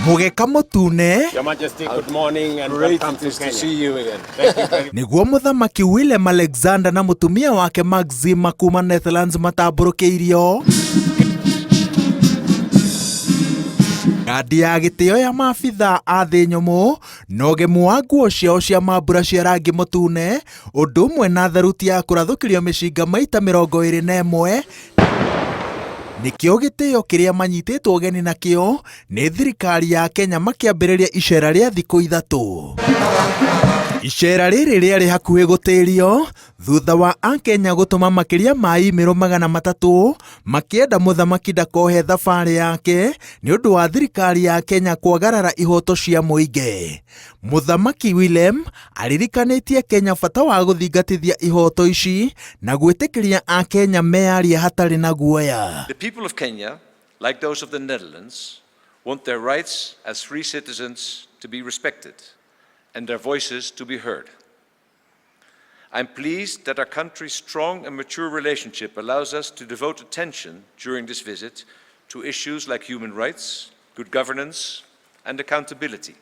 Mũgeka mũtune. Your Majesty, good morning and Great welcome it to is to Kenya. see you again. Thank you very Nĩguo Mũthamaki Willem Alexander na mũtumia wake Maxima kuma Netherlands matambũrũkĩirio Kandi ya gĩtĩo ya maabithaa a thĩ nyũmũ na ũgemu wa nguo ciao cia mambura cia rangi mũtune ũndũ ũmwe na tharuti ya kũrathũkĩrio mĩcinga maita 21 nĩkĩo gĩtĩo kĩrĩa manyitĩtwo ũgeni nakĩo nĩ thirikari ya Kenya makĩambĩrĩria icera rĩa thikũ 3. Icera rĩrĩ rĩarĩ hakuhĩ gũtĩrio thutha wa Akenya gũtũma makĩria ma imĩrũ 300 makĩenda mũthamaki ndakohe thabarĩ yake nĩ ũndũ wa thirikari ya Kenya kwagarara ihoto cia mũingĩ. Mũthamaki Willem aririkanĩtie Kenya bata wa gũthingatithia ihoto ici na gwĩtĩkĩria Akenya meyarie hatarĩ na guoya. The people of Kenya, like those of the Netherlands, want their rights as free citizens to be respected and their voices to be heard. I'm pleased that our country's strong and mature relationship allows us to devote attention during this visit to issues like human rights, good governance, and accountability.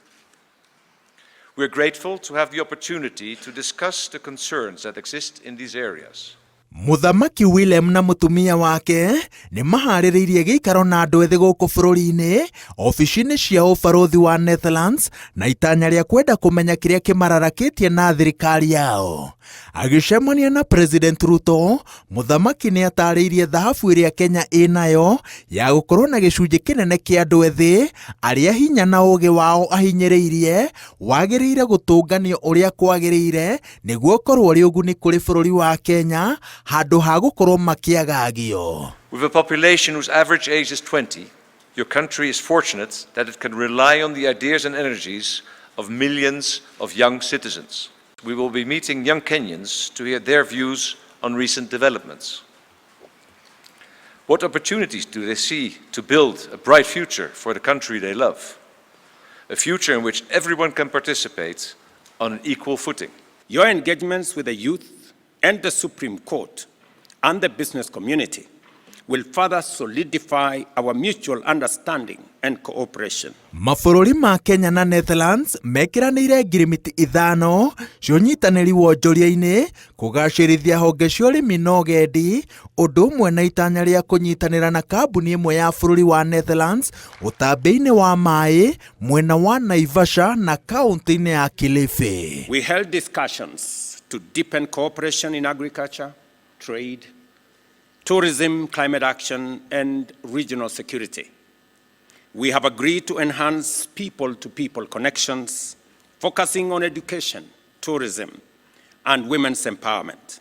We're grateful to have the opportunity to discuss the concerns that exist in these areas. Mũthamaki Willem na mũtumia wake nĩ maharĩrĩirie gĩikaro na andũ ethĩ gũkũ bũrũri-inĩ obici-inĩ cia ũbarũthi wa Netherlands na itanya rĩa kwenda kũmenya kĩrĩa kĩmararakĩtie na thirikari yao. Agĩcemania na President Ruto, mũthamaki nĩ atarĩirie thahabu ĩrĩa Kenya ĩnayo ya gũkorwo na gĩcunjĩ kĩnene kĩa andũ ethĩ arĩa hinya na ũgĩ wao ahinyĩrĩirie wagĩrĩire gũtũnganio ũrĩa kwagĩrĩire nĩguo ũkorwo ũrĩ ũguni kũrĩ bũrũri wa Kenya handũ ha gũkorwo makĩagagio. With a population whose average age is 20, your country is fortunate that it can rely on the ideas and energies of millions of young citizens. We will be meeting young Kenyans to hear their views on recent developments. What opportunities do they see to build a bright future for the country they love? A future in which everyone can participate on an equal footing. Your engagements with the youth and the Supreme Court and the business community will further solidify our mutual understanding and cooperation. Mabũrũri ma Kenya na Netherlands mekĩranĩire ngirimiti 5 cia ũnyitanĩri wonjoria-inĩ kũgacĩrithia honge cia ũrĩmi na ũgendi ũndũ ũmwe na itanya rĩa kũnyitanĩra na kambuni ĩmwe ya bũrũri wa Netherlands ũtambia-inĩ wa maĩ mwena wa Naivasha na kaunti-inĩ ya Kilifi. We held discussions to deepen cooperation in agriculture, trade, tourism, climate action, and regional security. We have agreed to enhance people-to-people connections, focusing on education, tourism, and women's empowerment,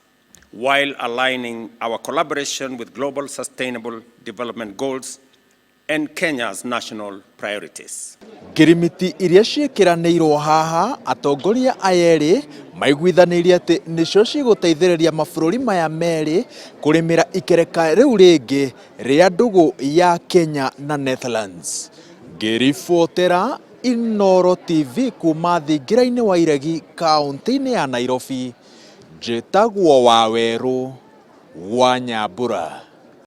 while aligning our collaboration with global sustainable development goals and Kenya's national priorities. Ngirimiti iria ciĩkĩranĩirwo haha atongoria aya erĩ maiguithanĩirie atĩ nĩcio cigũteithĩrĩria mabũrũri maya merĩ kũrĩmĩra ikereka rĩu rĩngĩ rĩa ndũgũ ya Kenya na Netherlands. Ngĩribotera Inooro TV kuma thingira-inĩ wa Iregi kaunti-inĩ ya Nairobi, njĩtagwo Wawerũ wa Nyambura.